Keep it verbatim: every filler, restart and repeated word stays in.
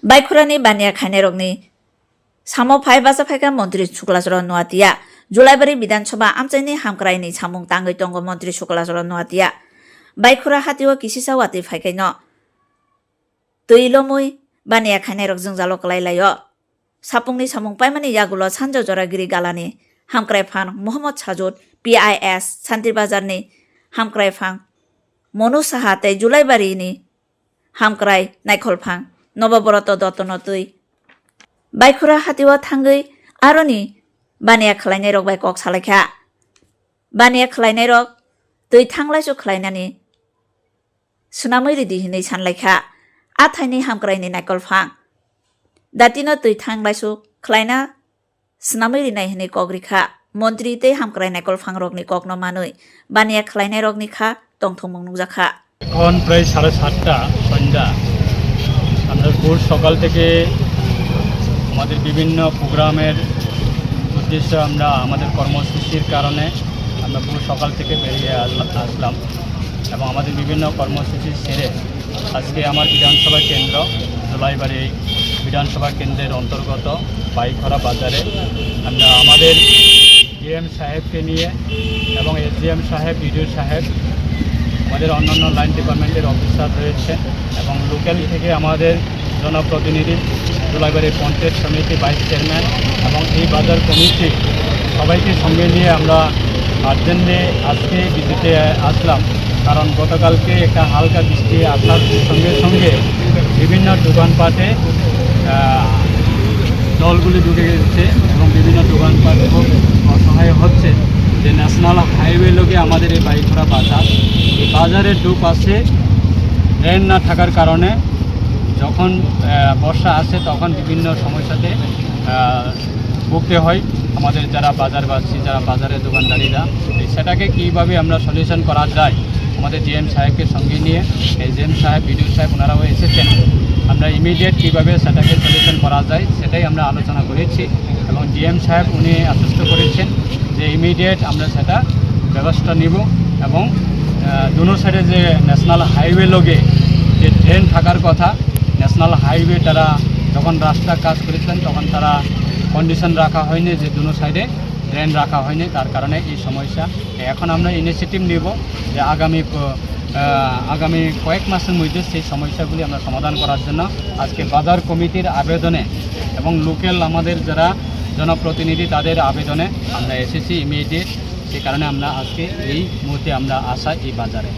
Baikhorani baniya khainairokni samo phai bacha phaikha Montri Sukla Charan Noatia. Julaibari Bidhan Sabha amchaini hamkraini samung tangwi tongo Montri Sukla Charan Noatia. Baikhora hatio kisisa watwi phaikhaino twi lomwi baniya khainairok jwngjalo kwlai laio. Sapungni samung paimani yagulo Sanjo Joragiri Galani hamkrai phang Mohammad Sajud, P I S, Santir Bazarni hamkrai phang Monu Saha tei Julaibarini hamkrai Naikhol phang Nobobroto Dottono twi Baikhora hatio thangwi aroni baniya khwlainairok bai kok salaikha. Baniya khwlainairok twi thanglaisu khwlainani swnamwi ridi hinwi sanlaikha. A thaini hamkraini Naikhol phang datino twi thanglaisu khwlaina swnamwi rinai hinwi kok rikha. Montri tei hamkrai Naikhol phangrokni kokno manwi baniya khwlainairokni kha tongthokmung nukjakha. এখন প্রায় সাড়ে সাতটা সন্ধ্যা। আমরা ভোর সকাল থেকে আমাদের বিভিন্ন প্রোগ্রামের উদ্দেশ্যে আমরা আমাদের কর্মসূচির কারণে আমরা ভোর সকাল থেকে বেরিয়ে আসলা-, আসলাম এবং আমাদের বিভিন্ন কর্মসূচি সেরে আজকে আমার বিধানসভা কেন্দ্র, জুলাইবাড়ি বিধানসভা কেন্দ্রের অন্তর্গত বাইখরা বাজারে আমরা আমাদের ডিএম সাহেবকে নিয়ে এবং এসডিএম সাহেব, বিডিও সাহেব, আমাদের অন্যান্য লাইন ডিপার্টমেন্টের অফিসার রয়েছে এবং লোকাল থেকে আমাদের জনপ্রতিনিধি, জুলাইবাড়ি পঞ্চায়েত সমিতি ভাইস চেয়ারম্যান এবং এই বাজার কমিটি সবাইকে সঙ্গে নিয়ে আমরা আর্জেন্টলি আজকে ভিজিটে আসলাম। কারণ গতকালকে একটা হালকা বৃষ্টি আসার সঙ্গে সঙ্গে বিভিন্ন দোকানপাটে, আহ, জলগুলি ঢুকে গেছে এবং বিভিন্ন দোকানপাট খুব অসহায় হচ্ছে। যে ন্যাশনাল হাইওয়ে লগে আমাদের এই বাইখরা বাজার, এই বাজারের দুপাশে ড্রেন না থাকার কারণে যখন, আহ, বর্ষা আসে তখন বিভিন্ন সমস্যাতে, আহ, ভুগতে হয় আমাদের যারা বাজারবাসী, যারা বাজারে দোকানদারিরা। এই সেটাকে কীভাবে আমরা সলিউশন করা যায়, আমাদের ডিএম সাহেবকে সঙ্গে নিয়ে, এসডিএম সাহেব, বিডিও সাহেব ওনারাও এসেছেন। আমরা ইমিডিয়েট কীভাবে সেটাকে সলিউশন করা যায় সেটাই আমরা আলোচনা করেছি এবং ডিএম সাহেব উনি আশ্বস্ত করেছেন যে ইমিডিয়েট আমরা সেটা ব্যবস্থা নিব এবং, আহ, দুনো সাইডে যে ন্যাশনাল হাইওয়ে লগে যে ড্রেন থাকার কথা, ন্যাশনাল হাইওয়ে তারা যখন রাস্তা কাজ করেছিলেন তখন তারা কন্ডিশন রাখা হয়নি যে দুনো সাইডে ড্রেন রাখা হয়নি, তার কারণে এই সমস্যা। এখন আমরা ইনিশিয়েটিভ নিব যে আগামী ক-, আহ, আগামী কয়েক মাসের মধ্যে সেই সমস্যাগুলি আমরা সমাধান করার জন্য আজকে বাজার কমিটির আবেদনে এবং লোকাল আমাদের যারা জনপ্রতিনিধি তাদের আবেদনে আমরা এসেছি ইমিডিয়েট। সে কারণে আমরা আজকে এই মুহূর্তে আমরা আসা এই বাজারে।